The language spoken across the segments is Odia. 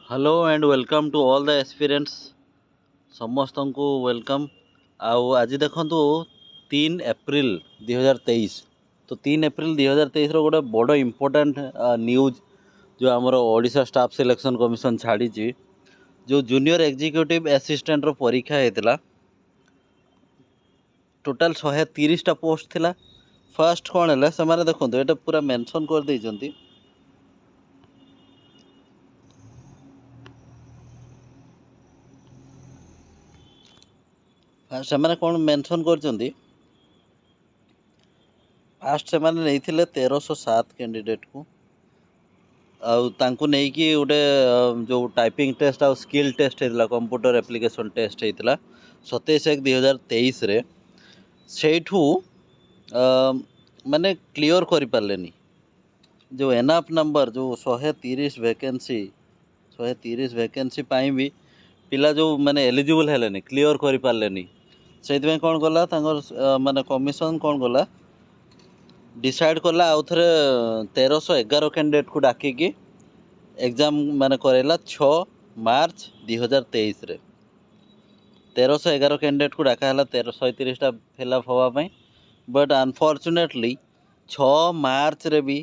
Hello and welcome to all the aspirants. ସମସ୍ତଙ୍କୁ welcome. ଆଉ ଆଜି ଦେଖନ୍ତୁ, 3 ଏପ୍ରିଲ 2023। ତ 3 ଏପ୍ରିଲ 2023ର ଗୋଟେ ବଡ଼ ଇମ୍ପୋର୍ଟାଣ୍ଟ ନ୍ୟୁଜ୍, ଯେଉଁ ଆମର ଓଡ଼ିଶା ଷ୍ଟାଫ୍ ସିଲେକ୍ସନ୍ କମିଶନ୍ ଛାଡ଼ିଛି, ଯେଉଁ ଜୁନିୟର ଏକ୍ଜିକ୍ୟୁଟିଭ୍ ଆସିଷ୍ଟାଣ୍ଟର ପରୀକ୍ଷା ହେଇଥିଲା। ଟୋଟାଲ୍ 130ଟା ପୋଷ୍ଟ ଥିଲା। ଫାର୍ଷ୍ଟ କ'ଣ ହେଲା, ସେମାନେ ଦେଖନ୍ତୁ, ଏଇଟା ପୁରା ମେନସନ୍ କରିଦେଇଛନ୍ତି। ଫାର୍ଷ୍ଟ ସେମାନେ କ'ଣ ମେନସନ୍ କରିଛନ୍ତି? ଫାର୍ଷ୍ଟ ସେମାନେ ନେଇଥିଲେ 1307 କ୍ୟାଣ୍ଡିଡେଟ୍କୁ ଆଉ ତାଙ୍କୁ ନେଇକି ଗୋଟେ ଯେଉଁ ଟାଇପିଂ ଟେଷ୍ଟ ଆଉ ସ୍କିଲ୍ ଟେଷ୍ଟ ହେଇଥିଲା, କମ୍ପ୍ୟୁଟର ଆପ୍ଲିକେସନ୍ ଟେଷ୍ଟ ହେଇଥିଲା 27/1/2023ରେ। ସେଇଠୁ ମାନେ କ୍ଲିଅର୍ କରିପାରିଲେନି ଯେଉଁ ଏନାଫ୍ ନମ୍ବର, ଯେଉଁ 130 ଭେକେନ୍ସି। 130 ଭେକେନ୍ସି ପାଇଁ ବି ପିଲା ଯେଉଁ ମାନେ ଏଲିଜିବଲ୍ ହେଲେନି, କ୍ଲିଅର୍ କରିପାରିଲେନି। ସେଇଥିପାଇଁ କ'ଣ କଲା ତାଙ୍କର ମାନେ କମିଶନ୍ କ'ଣ କଲା, ଡିସାଇଡ଼୍ କଲା, ଆଉ ଥରେ 1311 କ୍ୟାଣ୍ଡିଡେଟ୍କୁ ଡାକିକି ଏକ୍ଜାମ୍ ମାନେ କରାଇଲା 6 ମାର୍ଚ୍ଚ 2023ରେ। 1311 କ୍ୟାଣ୍ଡିଡେଟ୍କୁ ଡାକା ହେଲା 130ଟା ଫିଲ୍ଅପ୍ ହେବା ପାଇଁ। ବଟ୍ ଅନଫର୍ଚୁନେଟଲି 6 ମାର୍ଚ୍ଚରେ ବି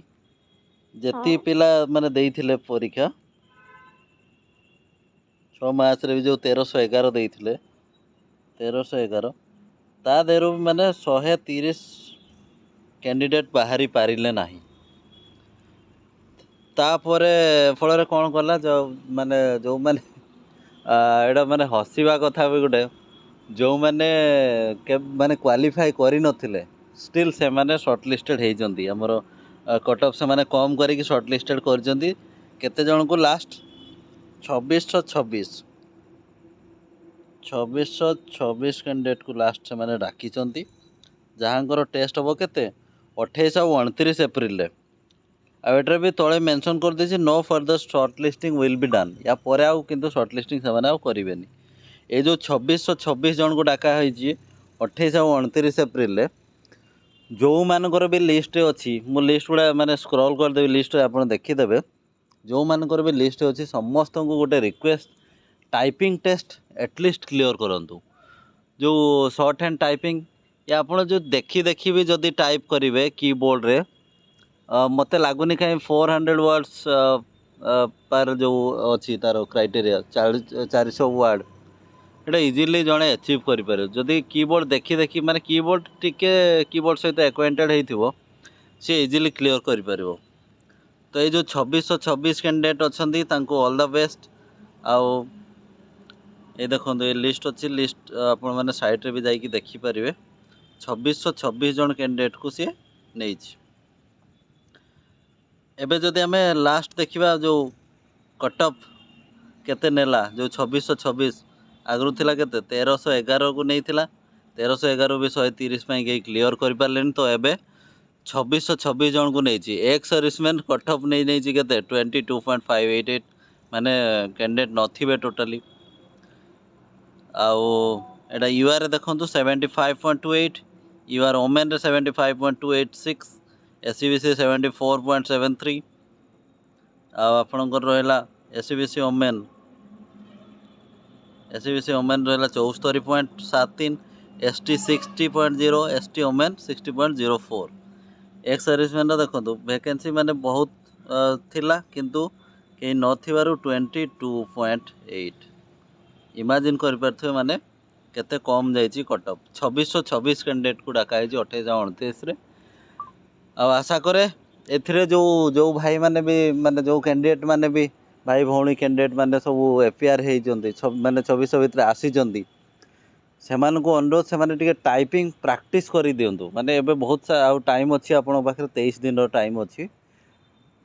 ଯେତିକି ପିଲା ମାନେ ଦେଇଥିଲେ ପରୀକ୍ଷା, 6 ମାର୍ଚ୍ଚରେ ବି ଯେଉଁ 1311 ଦେଇଥିଲେ, 1311, ତା ଦେହରୁ ବି ମାନେ 130 କ୍ୟାଣ୍ଡିଡେଟ୍ ବାହାରି ପାରିଲେ ନାହିଁ। ତାପରେ ଫଳରେ କ'ଣ କଲା, ଯେଉଁ ମାନେ ଯେଉଁମାନେ, ଏଇଟା ମାନେ ହସିବା କଥା ବି ଗୋଟେ, ଯେଉଁମାନେ ମାନେ କ୍ୱାଲିଫାଏ କରିନଥିଲେ, ଷ୍ଟିଲ୍ ସେମାନେ ସର୍ଟ ଲିଷ୍ଟେଡ଼ ହେଇଛନ୍ତି। ଆମର କଟ୍ ଅଫ୍ ସେମାନେ କମ୍ କରିକି ସର୍ଟ ଲିଷ୍ଟେଡ଼ କରିଛନ୍ତି। କେତେ ଜଣଙ୍କୁ ଲାଷ୍ଟ 2626 କ୍ୟାଣ୍ଡିଡେଟ୍କୁ ଲାଷ୍ଟ ସେମାନେ ଡାକିଛନ୍ତି, ଯାହାଙ୍କର ଟେଷ୍ଟ ହେବ କେତେ, 28 ଆଉ 29 ଏପ୍ରିଲରେ। ଆଉ ଏଠାରେ ବି ତଳେ ମେନସନ୍ କରିଦେଇଛି, "No further short listing will be done." ୟା ପରେ ଆଉ କିନ୍ତୁ ସର୍ଟ ଲିଷ୍ଟିଂ ସେମାନେ ଆଉ କରିବେନି। ଏଇ ଯେଉଁ 2626 ଜଣଙ୍କୁ ଡାକା ହେଇଛି 28 ଆଉ 29 ଏପ୍ରିଲରେ, ଯେଉଁମାନଙ୍କର ବି ଲିଷ୍ଟ ଅଛି, ମୁଁ ଲିଷ୍ଟ ଗୁଡ଼ା ମାନେ ସ୍କ୍ରଲ୍ କରିଦେବି, ଲିଷ୍ଟ ଆପଣ ଦେଖିଦେବେ। ଯେଉଁମାନଙ୍କର ବି ଲିଷ୍ଟ ଅଛି, ସମସ୍ତଙ୍କୁ ଗୋଟେ request, typing test at least clear କରନ୍ତୁ। ଯେଉଁ ସର୍ଟ ହ୍ୟାଣ୍ଡ ଟାଇପିଂ ୟା ଆପଣ ଯେଉଁ ଦେଖି ଦେଖି ବି ଯଦି ଟାଇପ୍ କରିବେ କିବୋର୍ଡ଼ରେ, ମୋତେ ଲାଗୁନି କାହିଁ 400 ୱାର୍ଡ଼ସ୍ ପାର ଯେଉଁ ଅଛି ତା'ର କ୍ରାଇଟେରିଆ, 400 ୱାର୍ଡ଼, ଏଇଟା ଇଜିଲି ଜଣେ ଆଚିଭ୍ କରିପାରିବ। ଯଦି କିବୋର୍ଡ଼ ଦେଖି ଦେଖି, ମାନେ କିବୋର୍ଡ଼ ଟିକେ କିବୋର୍ଡ଼ ସହିତ ଆକ୍ୱେଣ୍ଟେଡ଼ ହେଇଥିବ, ସିଏ ଇଜିଲି କ୍ଲିଅର୍ କରିପାରିବ। ତ ଏଇ ଯେଉଁ 2626 କ୍ୟାଣ୍ଡିଡେଟ୍ ଅଛନ୍ତି, ତାଙ୍କୁ ଅଲ୍ the best. ଆଉ ଏଇ ଦେଖନ୍ତୁ, ଏ ଲିଷ୍ଟ ଅଛି। ଲିଷ୍ଟ ଆପଣମାନେ ସାଇଟ୍ରେ ବି ଯାଇକି ଦେଖିପାରିବେ। 2626 ଜଣ କ୍ୟାଣ୍ଡିଡେଟ୍କୁ ସିଏ ନେଇଛି। ଏବେ ଯଦି ଆମେ ଲାଷ୍ଟ ଦେଖିବା, ଯେଉଁ କଟଅଫ୍ କେତେ ନେଲା, ଯେଉଁ 2626, ଆଗରୁ ଥିଲା କେତେ, 1311କୁ ନେଇଥିଲା। 1311 ବି 130 ପାଇଁ କେହି କ୍ଲିଅର୍ କରିପାରିଲେନି। ତ ଏବେ 2626 ଜଣକୁ ନେଇଛି। ଏକ୍ସ ସର୍ଭିସମ୍ୟାନ୍ କଟଅଫ୍ ନେଇଛି କେତେ, 22.588, ମାନେ କ୍ୟାଣ୍ଡିଡେଟ୍ ନଥିବେ ଟୋଟାଲି। ଆଉ ଏଇଟା ୟୁଆର୍ରେ ଦେଖନ୍ତୁ, 75.28, ୟୁଆର୍ ଓମେନ୍ରେ 75.286, SEBC 74.73। ଆଉ ଆପଣଙ୍କର ରହିଲା SEBC women, SEBC women ରହିଲା 74.73, ST 60.0, ST women 60.04। Ex ସର୍ଭିସମ୍ୟାନ୍ର ଦେଖନ୍ତୁ, ଭେକେନ୍ସି ମାନେ ବହୁତ ଥିଲା, କିନ୍ତୁ କେହି ନଥିବାରୁ 22.8। ଇମାଜିନ୍ କରିପାରୁଥିବେ ମାନେ କେତେ କମ୍ ଯାଇଛି କଟଅଫ୍। 2626 କ୍ୟାଣ୍ଡିଡେଟ୍କୁ ଡାକା ହେଇଛି 28 ଆଉ 29ରେ। ଆଉ ଆଶା କରେ ଏଥିରେ ଯେଉଁ ଯେଉଁ ଭାଇମାନେ ବି, ମାନେ ଯେଉଁ କ୍ୟାଣ୍ଡିଡେଟ୍ ମାନେ ବି, ଭାଇ ଭଉଣୀ କ୍ୟାଣ୍ଡିଡେଟ୍ ମାନେ ସବୁ ଏପିଆର୍ ହେଇଛନ୍ତି, ମାନେ 2600 ଭିତରେ ଆସିଛନ୍ତି, ସେମାନଙ୍କୁ ଅନୁରୋଧ, ସେମାନେ ଟିକେ ଟାଇପିଂ ପ୍ରାକ୍ଟିସ୍ କରିଦିଅନ୍ତୁ। ମାନେ ଏବେ ବହୁତ ଆଉ ଟାଇମ୍ ଅଛି ଆପଣଙ୍କ ପାଖରେ, 23 ଦିନର ଟାଇମ୍ ଅଛି।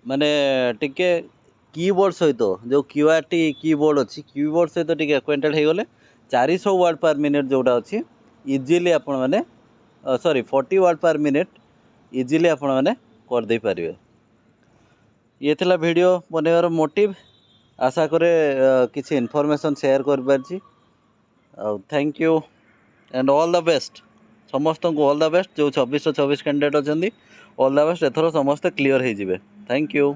ମାନେ ଟିକେ କିବୋର୍ଡ଼ ସହିତ, ଯେଉଁ କ୍ୟୁଆର୍ଟି କିବୋର୍ଡ଼ ଅଛି, କିବୋର୍ଡ଼ ସହିତ ଟିକେ ଆକ୍ୱେଣ୍ଟେଡ଼ ହେଇଗଲେ, 400 ୱାର୍ଡ଼ ପର୍ ମିନିଟ୍ ଯେଉଁଟା ଅଛି, ଇଜିଲି ଆପଣମାନେ, sorry, 40 word per minute easily ଆପଣମାନେ କରିଦେଇପାରିବେ। ଇଏ ଥିଲା ଭିଡ଼ିଓ ବନେଇବାର ମୋଟିଭ୍। ଆଶା କରେ କିଛି ଇନଫର୍ମେସନ୍ ସେୟାର କରିପାରିଛି। ଆଉ thank you and all the best ସମସ୍ତଙ୍କୁ, ଅଲ୍ the best. ଯେଉଁ 2626 କ୍ୟାଣ୍ଡିଡେଟ୍ ଅଛନ୍ତି, ଅଲ୍ the best. ଏଥର ସମସ୍ତେ କ୍ଲିଅର୍ ହେଇଯିବେ। Thank you.